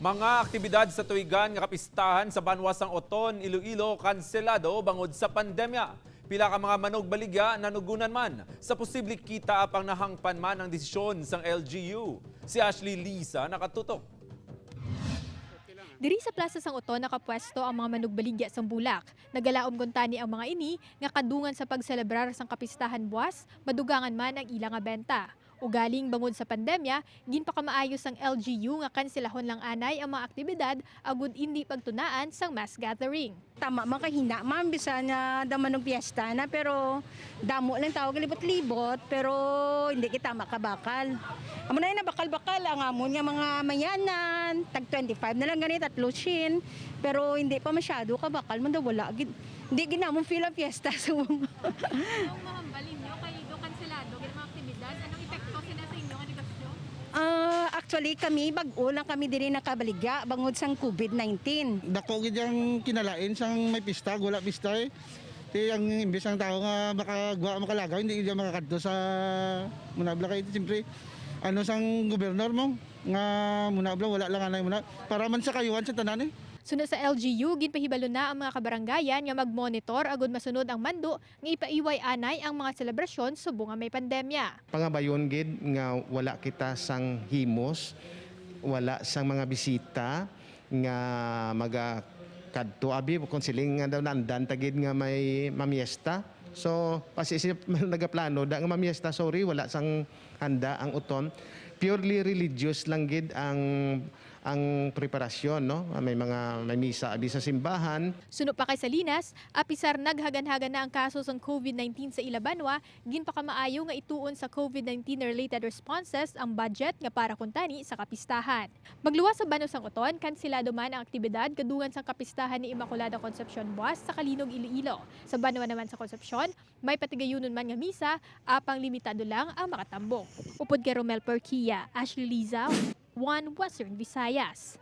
Mga aktibidad sa tuwigan nga kapistahan sa Banwa sang Oton, Iloilo, kanselado bangod sa pandemya. Pila ka mga manog baligya nanugunan man sa posible kita apang nahangpan man ang desisyon sang LGU. Si Ashley Lisa nakatutok. Diri sa Plaza sang Oton nakapwesto ang mga manugbaligya sang bulak. Nagalaom kuntani ang mga ini nga kadungan sa pagselebrar sang kapistahan buwas, madugangan man ang ilang nga benta. Ugaling bangod sa pandemya, ginpakamaayo sang LGU nga kanselahon lang anay ang mga aktibidad agud indi pagtunaan sang mass gathering. Tama man kahina ma'am, bisan nga damo ng piyesta na, pero damo lang tao galibot-libot, pero hindi kita makabakal. Amo na yun, bakal-bakal ang amon nga mga mayanan, tag 25 na lang gani, tatlo shin, pero hindi pa masyado kabakal man daw, wala gid. Hindi ginamon feel ang piyesta so. Ang mahambalin nyo kay do kanselado gid mga aktibidad, anong epekto sina sa inyo nga negosyo? Ah, actually kami bag-o lang kami diri nakabaligya bangod sang COVID-19. Dako gid ang kinalain sang may pista, wala pista eh. Ti ang imbes ang tao nga makagwa makalagaw, hindi gid makakadto sa Munabla kay siyempre ano sang gobernador mo nga Munabla wala lang anay muna para man sa kayuan sa tanan eh. Sunod sa LGU, ginpahibalo na ang mga kabaranggayan nga magmonitor agud masunod ang mando nga ipaiway anay ang mga selebrasyon subong nga may pandemya. Pangabayon gid nga wala kita sang himos, wala sang mga bisita nga maga kadto abi kung siling nga daw nandan tagid nga may mamiesta. So kasi si nagaplano da nga mamiesta, sorry, wala sang handa ang Oton. Purely religious lang gid ang preparasyon, no? May mga may misa abi sa simbahan. Suno pa kay Salinas, apisar naghagan-hagan na ang kaso sang COVID-19 sa ila banwa, ginpakamaayo nga ituon sa COVID-19 related responses ang budget nga para kuntani sa kapistahan. Magluwas sa Banwa sang Oton, kansilado man ang aktibidad kadungan sang kapistahan ni Immaculada Concepcion buwas sa Calinog, Iloilo. Sa banwa naman sa Concepcion, may patigayunon man nga misa, apang limitado lang ang makatambong. Upod kay Romel Porquia, Ashley Liza, One Western Visayas.